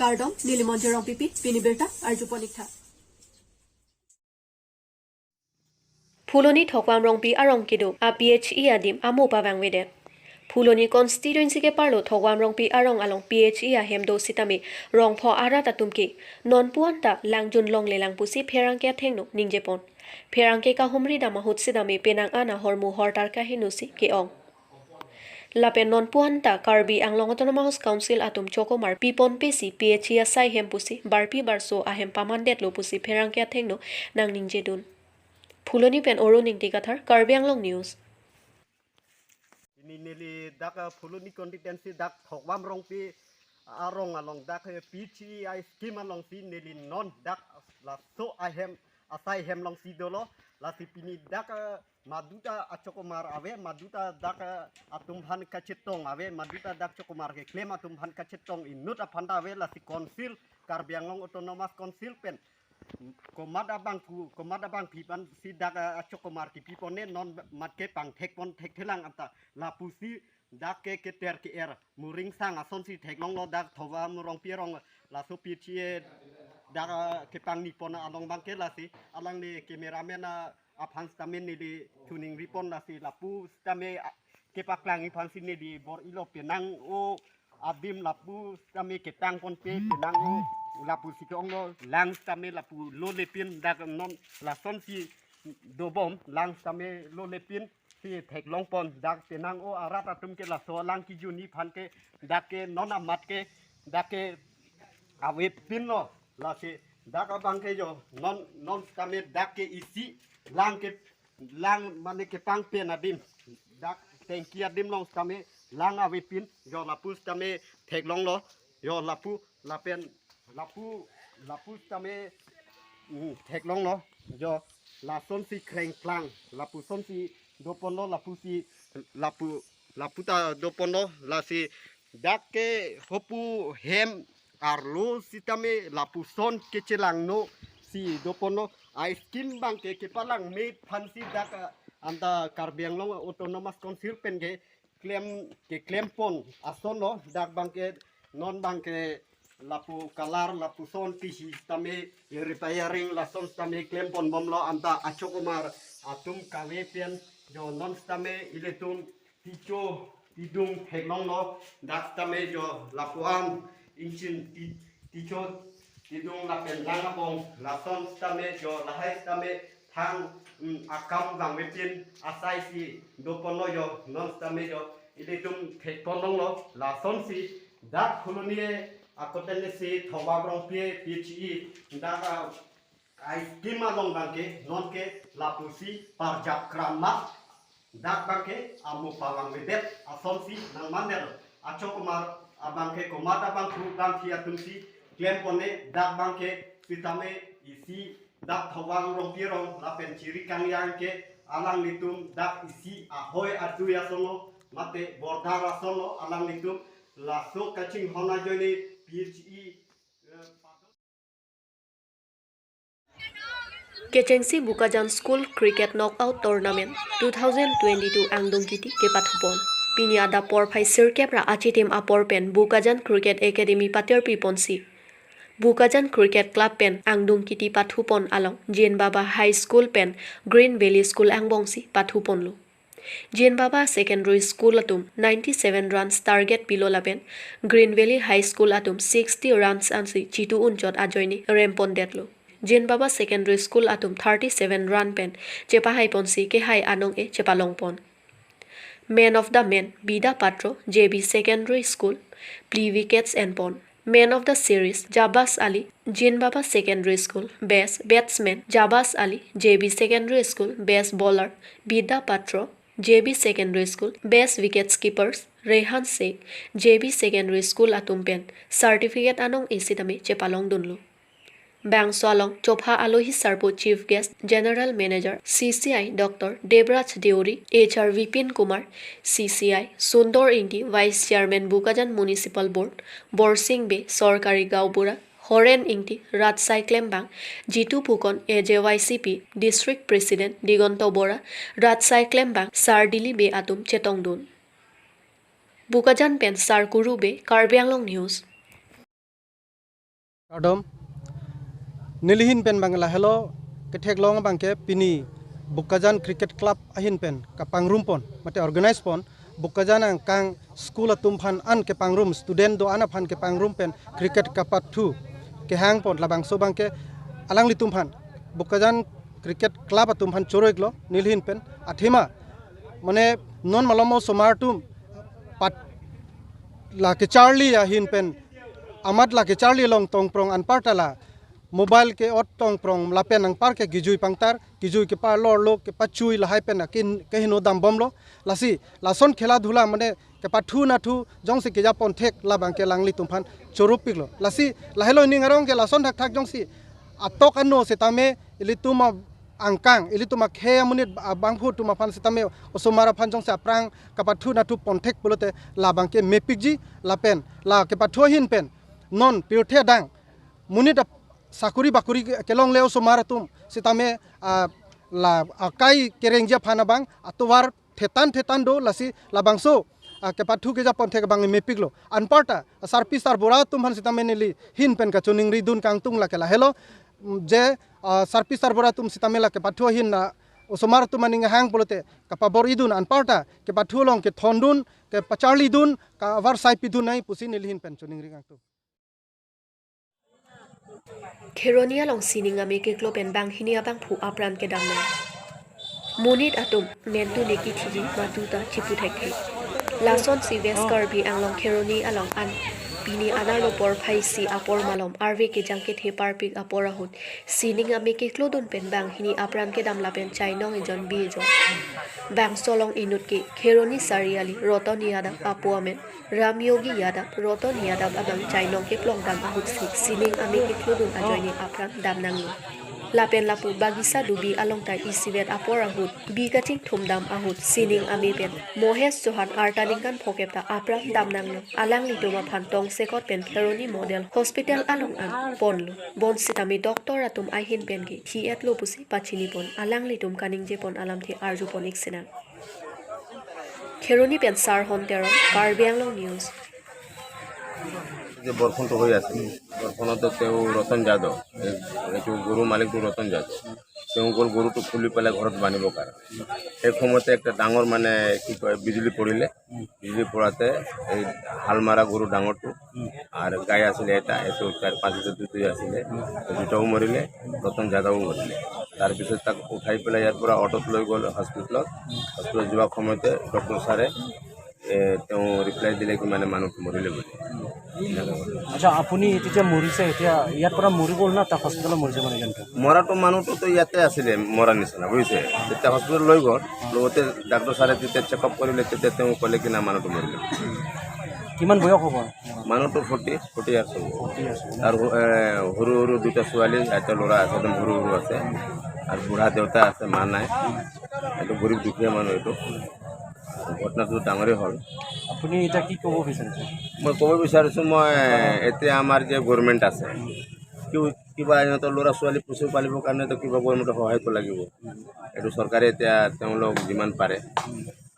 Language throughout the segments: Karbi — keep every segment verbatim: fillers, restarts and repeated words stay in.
Kardom, neli Monjir Rongpipi, pini birta arjupon ik tha. Phuloni Thokvam Rongpi arong kedo a P H E adim amo pavangvedet. Phuloni constituency keparlo Thokvam Rongpi arong along P H E ahem do sitame rongpho arat atum ke nonpu anta langjun longlelang pusi pherangke athengno ningjepon. Pherangke kahumri dam ahut sitame penang an ahormu hortar kaheno si ke-ong. Lapen nonpu anta Karbi Anglong Autonomous Council atum chokomar piponpe si P H E asai hem pusi barpi barso ahem pamandetlo pusi pherangke athengno nangningjedun. Phuloni pen Arun Ingti Kathar, Karbi Anglong News. Ini neli dak, eh, Phuloni constituency dak Thokvam Rongpi arong along dak, eh, P H E scheme alongsi neli non dak laso ahem asai hem alongsi dolo, lasi pini dak, eh, maduta achokomar ave, maduta dak, eh, atum aphan kachetong ave, maduta dak chokomar keklem atum aphan kachetong inut aphan ta ave, lasi Council, Karbi Anglong Autonomous Council pen komat abangphu, komat abangpi aphan si dak, eh, achokomar kipipon ne non mat ke pangthekpon thekthelang anta lapusi dak ke keter ke-er muringsang asonsi theklonglo dak Thokvam Rongpi arong laso P H E dak, eh, kepangnipon along abangke lasi alangli cameraman, eh, aphan sitame neli tuning ripon lasi lapu sitame, ah, kepaklang iphan si neli bor-ilo penang o adim lapu sitame ketangponpe penang o lapusi ke-onglo lang sitame lapu lolepin dak non lasonsi dobom lang sitame lolepin si theklongpon dak penang o arat atum ke laso lang kijuni aphan ke dak ke non amat ke dak ke avepinlo lasi dak abangke jo non non sitame dak ke isi lang ke lang mane kepangpen adim dak tengki adim along sitame lang avepin jo lapu sitame theklonglo jo lapu lapen lapu lapu sitame, mm, theklonglo jo lasonsi krengklang lapusonsi doponlo lapusi lapu lapu ta doponlo lasi dak ke hopu hem arlo sitame lapuson kechelangno si doponlo a scheme abangke kepalangme aphan si dak, ah, anta Karbi Anglong Autonomous Council pen ke klem keklempon asonlo dak abangke non abangke lapu color lapuson tisi sitame repairing lason sitame klemponbomlo anta achokomar atum kave pen jo non sitame ilitum ticho tidung theklonglo dak sitame jo lapuan ingchin ti ticho tidung lapen lang abong lason sitame jo lahai sitame thang, mm, akam vangvepin asai si doponlo jo non sitame jo ilitum thekponlonglo lasonsi dak Phuloni akoten si Thokvam Rongpi P H E dak, ah, a scheme along abangke nonke lapusi parjap kramma dak abangke amo pavangvedet asonsi nangmandet achokomar abangke komat abangphu abangphi atumsi klempon ne dak abangke sitame isi dak Thokvam Rongpi arong lapen Chiri Kangyang ke alanglitum dak isi ahoi adui asonlo mate border asonlo alanglitum laso kachinghon ajoine P H E, eh, Kechengsi Bokajan School Cricket Knockout Tournament two thousand twenty-two angdung kiti kepathupon. Pini adap porphai sirkep ra achitim apor pen Bokajan Cricket Academy patirpiponsi Bokajan Cricket Club pen angdung kiti pathupon along Jin Baba High School pen Green Valley School angbongsi pathuponlo. Jin Baba Secondary School atum ninety-seven runs target pilo lapen Green Valley High School atum sixty runs ansi chitu unchot ajoine rempondetlo. Jin Baba Secondary School atum thirty-seven run pen chepahaiponsi kehai anong-e chepalongpon. Man of the Man, Bida Patro, J B Secondary School, phli wickets enpon. Man of the Series, Jabas Ali, Jin Baba Secondary School, Best Batsman, Jabas Ali, J B Secondary School, Best Bowler, Bida Patro, J B Secondary School, Best Wicket Keepers, Rehan Sheikh, J B Secondary School atum pen certificate anong-e sitame chepalongdunlo. Bangso along chopha alohi sarpo Chief Guest General Manager C C I Doctor Debraj Deuri, H R Vipin Kumar, C C I, Sundor Ingti, Vice Chairman Bokajan Municipal Board, Borsing Bey, Sorkari Gaonbura, Horen Ingti, Rajsai Klembang, Jitu Phukon, A J Y C P, District President Digonto Bora, Rajsai Klembang, Sardili Bey atum chetongdun. Bokajan pen Sarkuru Bey, Karbi Anglong News. Kardom. Nelihin pen bang lahelo ketheklong abangke pini Bokajan Cricket Club ahin pen kapangrum pon, mate organize pon, Bokajan angkang school atum aphan an kepangrum, student do-an aphan kepangrum pen cricket kapathu kehang pon, labangso abangke alanglitum aphan, Bokajan Cricket Club atum aphan choro-iklo nelihin pen. Athema, mane non malom osomar atum pat la kecharli ahin pen, amat la kecharli along tongprong anparta la mobile ke-ot tongprong lapen anpar ke kejui pangtar, kejui keparlorlo, kepachui lahai pen akin keheno dambomlo. Lasi lason khela dhula mane kepathu nathu jongsi keja ponthek labangke alanglitum aphan choro-iklo. Lasi lahelo ning arong ke lason thakthak jongsi atok ano setame ilitum angkang, ilitum akhei amonit abangphu atum aphan setame osomar aphan jongsi aphrang kapathu nathu ponthek pulote labangke mepikji, lapen la kepathu ahin pen non pirthe adang monit ap-, sakori bakori ke-, kelongle osomar atum setame, ah, la akai kerengji aphan abang atovar thetan thetan do, lasi labangso, ah, kepathu keja ponthek abang mepiklo. Anparta, ah, sarpi sarbura atum aphan setame nelihin pen kachoningridun kangtung lake lahelo, mm, je, ah, sarpi sarbura atum setame la kepathu ahin na osomar atum aning hang pulote kapabor-idun, anparta kepathu along kethondun, kepacharlidun, kavarsai pidun nangji pusi nelihin pen choningri kangtung. Kheroni along sining ame keklo pen banghini abangphu apran kedam nang. Monit atum nentu neki thiji matu ta chipu thekthe. Lasonsi West Karbi Anglong Kheroni along an pini anerlo porphai isi apor malom arve kejang kethe parpik apor ahut sining ame keklodun pen banghini apran kedam lapen chainong ejon bi ejon. Bangso along inut ke Kheroni Sariali Roton Yadav apo amen Ramyogi Yadav, Roton Yadav abang chainong keplong dam ahut si sining ame keklodun ajoine apran dam nanglo. Lapen lapu Bagisa Dubi along ta isivet apor ahut bi kachingthum dam ahut sining ame pen Mohesh Chauhan arta ningkan phokep ta apran dam nanglo. Alanglitum aphan tongsekot pen Kheroni Model Hospital along an ponlo. Bonsitame doctor atum ahin pen ke thi-etlo pusi pachini pon alanglitum kaningje pon alamthe arju pon-ik sinang. Kheroni pen Sarhon Teron, Karbi Anglong News. যে বৰষুণটো হৈ আছে, বৰষুণতে তেওঁ ৰতন যাদৱ, এই, এইটো গৰু মালিকটো ৰতন যাদৱ, তেওঁ গ'ল গৰুটো খুলি পেলাই ঘৰত বান্ধিবৰ কাৰণে। সেই সময়তে একটা ডাঙৰ মানে কি কয় বিজুলী পৰিলে, বিজুলী পৰাতে এই হাল মাৰা গৰু ডাঙৰটো আৰু গাই আছিলে এটা, এইটো চাৰি পাঁচ লিটাৰ দুধ দিয়া আছিলে, দুটাও মৰিলে, ৰতন যাদৱো মৰিলে। তাৰপিছত তাক উঠাই পেলাই ইয়াৰ পৰা অটোত লৈ গ'ল হস্পিটেলত। হস্পিটেলত যোৱাৰ সময়তে ডক্টৰ ছাৰে এ, তেওঁ ৰিপ্লাই দিলে কি মানে মানুহটো মৰিলে বুলি। আচ্ছা, আপুনি তেতিয়া মৰিছে, এতিয়া ইয়াৰ পৰা মৰি গ'ল না তাক হস্পিটেলত মৰিছে মানে যেনেকে? মৰাটো মানুহটোতো ইয়াতে আছিলে, মৰা নিচিনা, বুজিছে? যেতিয়া হস্পিটেলত লৈ গ'ল, লগতে ডাক্তৰ ছাৰে যেতিয়া চেকআপ কৰিলে, তেতিয়া তেওঁ ক'লে কি না মানুহটো মৰিলে। কিমান বয়স হ'ব? মানুহটো ফৰ্টি, ফৰ্টি ইয়াৰ্ছ হ'ব। ফৰ্টি ইয়াৰ্ছ হ'ব। আৰু, এ, সৰু সৰু দুটা ছোৱালী, এটা ল'ৰা আছে, একদম সৰু সৰু আছে। আৰু বুঢ়া দেউতা আছে, মা নাই। এইটো গৰীব দুখীয়া মানুহ এইটো। ঘটনাটো ডাঙৰেই হ'ল। আপুনি এতিয়া কি ক'ব বিচাৰিছে? মই ক'ব বিচাৰিছোঁ, মই এতিয়া আমাৰ যে গভৰ্ণমেণ্ট আছে, কি-, কিবা ইহঁতৰ ল'ৰা ছোৱালী পোচিব পালিবৰ কাৰণেতো কিবা গভৰ্ণমেণ্টৰ সহায়টো লাগিব। এইটো চৰকাৰে এতিয়া তেওঁলোক যিমান পাৰে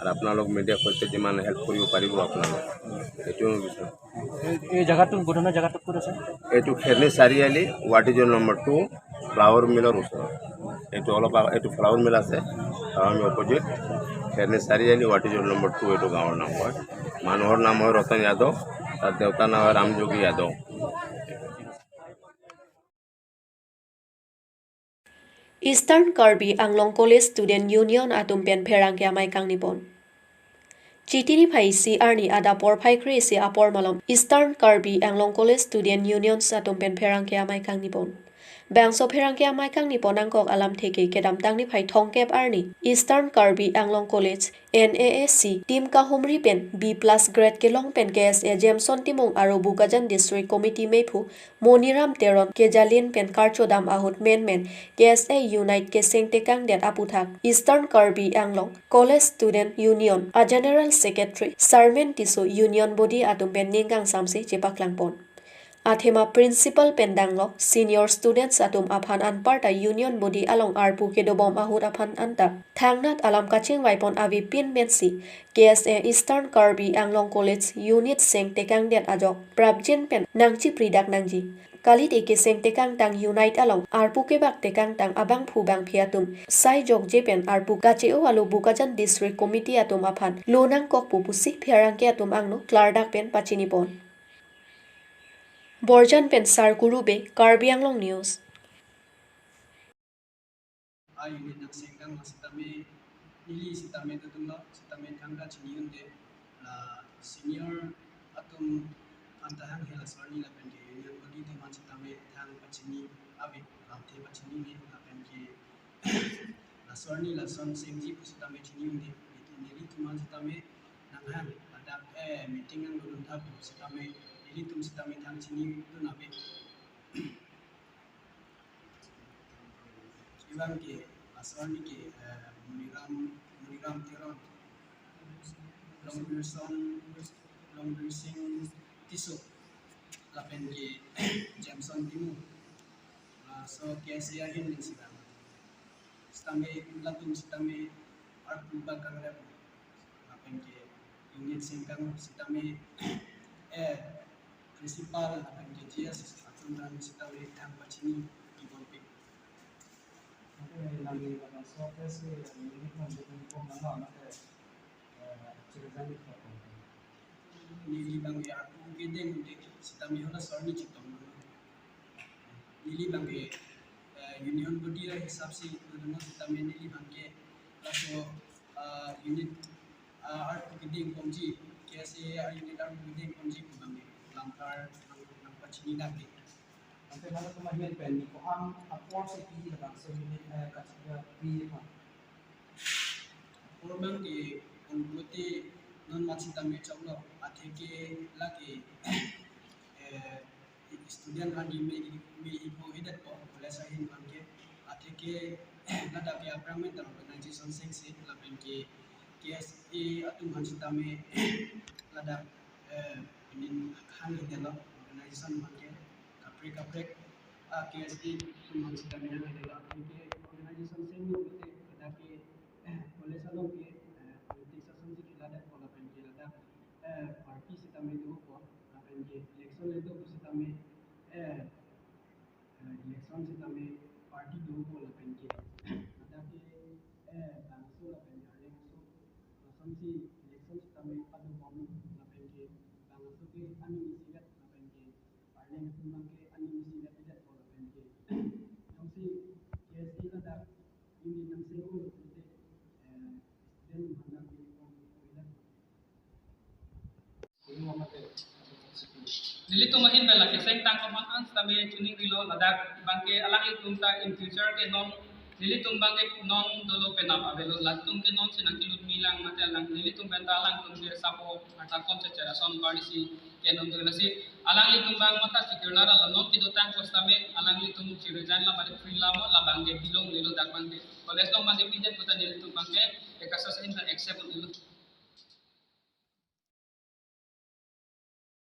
আৰু আপোনালোক মিডিয়াৰ সৈতে যিমান হেল্প কৰিব পাৰিব আপোনালোক, এইটোৱে মই বিচাৰোঁ। এই, এই জেগাটো, ঘটনা জেগাটো ক'ত আছে? এইটো খেৰনি Chariali, ward number two, flower মিলৰ ওচৰত। এইটো অলপ আগ-, এইটো ফ্লাৱাৰ মিল আছে, ফ্লাৱাৰ মিল অপজিট, Khairane Chariali, ward number two, এইটো গাঁৱৰ নাম হয়। মানুহৰ নাম হয় ৰতন যাদৱ, তাৰ দেউতাৰ নাম হয় ৰামযোগী Yadav. Eastern Karbi Anglong College Student Union atum pen pherangke amei kangni pon. Chiti niphai isi arni adap porphai kre-isi apor malom Eastern Karbi Anglong College Student Unions atum pen pherangke amei kangni pon. Bangso pherangke amei kangni pon angkok alamthe ke kedamtang niphai thomkep arni Eastern Karbi Anglong College N A A C team kahumri pen B plus grade kelong pen K S A Jameson Timung aro Bokajan District Committee meiphu Moniram Teron kejalin pen karchodam ahut menmen K S A Unit keseng tekangdet aputhak Eastern Karbi Anglong College Student Union a General Secretary Sarmen Tisso Union Body atum pen ning kangsamse chepaklang pon. Athema principal pen danglok senior students atum aphan anparta union body along arpu kedobom ahut aphan anta thangnat alam kachingvai pon avepin pensi K S A Eastern Karbi Anglong College Unit seng tekangdet ajok prapjin pen nangchipridak nangji. Kalite keseng tekangtang unit along arpu kebak tekangtang abangphu bangphi atum sai jokje pen arpu kache-o alo Bokajan District Committee atum aphan lo nangkokpo pusi pherangke atum angno klardak pen pachinipon. Borjan pen Sarkuru Bey, Karbi Anglong News. A unit nangsengkang ma sitame, neli sitame tutung lo, sitame thangta chini-unde, la senior atum aphan ta hanghe la sorni lapen ke union body atum aphan sitame thang pachini ave, lamthe pachini ne lapen ke la sorni lason sengji pu sitame chini-unde, neli, nelitum aphan sitame nanghang, ladak, eh, meeting nangdodun tha pu sitame, nelitum sitame thang chinidun ave. Ibang ke asor ni ke, eh, Muniram, Muniram Teron, Longbirson, Longbir Sing Tisso, lapen ke Jameson Timung. Laso K S A ahin ning sitame. Sitame, latum sitame arpu bak kangrep. Lapen ke unit sengkang sitame, eh, principal lapen ke G S atum aphan sitame thang pachini kibonpik. Oke, nangli laso K S A unit nangli kung nang mate, eh, chirjan ni kung. Neli abang ke arpu kedeng unde sitame hala sorni chetong. Neli abang ke, eh, union body ahisap si dodun sitame neli abang ke laso, ah, unit, ah, arpu kedeng ponji, K S A unit arpu kedeng ponji pu abang ke lamkar nang, nangpachini dak ke. Ante halatum ahin pen ni ko-an apor si pi labangso unit, eh, kachida pi ha. Apor abang ke pon pulote non mat sitame choklo, atheke lake, eh, student aphan ke me, me-ipo-edetpo college ahin abang ke, atheke ladak ke aphrang me ta organization sengsi lapen ke K S A atum aphan sitame ladak, eh, pinin hang-edetlo organization abang ke kaprek kaprek, ah, K S A atum aphan sitame hang-edetlo, lapen ke organization senglo pulote ladak ke, eh, college along ke, eh, politics asonsi keladetpo lapen ke ladak, eh, party sitame dopo lapen ke election le dopo sitame, eh, eh, election sitame party dopo lapen ke ladak ke, eh, bangso lapen ke arleng aso lasonsi election sitame padobom lapen ke bangso ke aning isivet lapen ke arleng atum abang ke aning isivet-edetpo lapen ke jongsi K S A ladak unit nangseng-olo pulote, eh, student aphan nang uniform pu-edet. Nelitum ahin pen la keseng tang komon an sitame chiningrilo, ladak abang ke alanglitum ta in future ke non, nelitum abang ke non dolo penap avelo, latum ke non si nangkelutmi lang mate alang nelitum pen ta alangtum ke sapo arta kom checher ason barnisi ke non dolo si alanglitum abang matha chikirlar ala non kedotang ko sitame alanglitum chirjan la mate free la mo la abang ke bilonglelo, dak abang ke college along abang ke pidet kota nelitum abang ke ekasa sa inta accept unlo.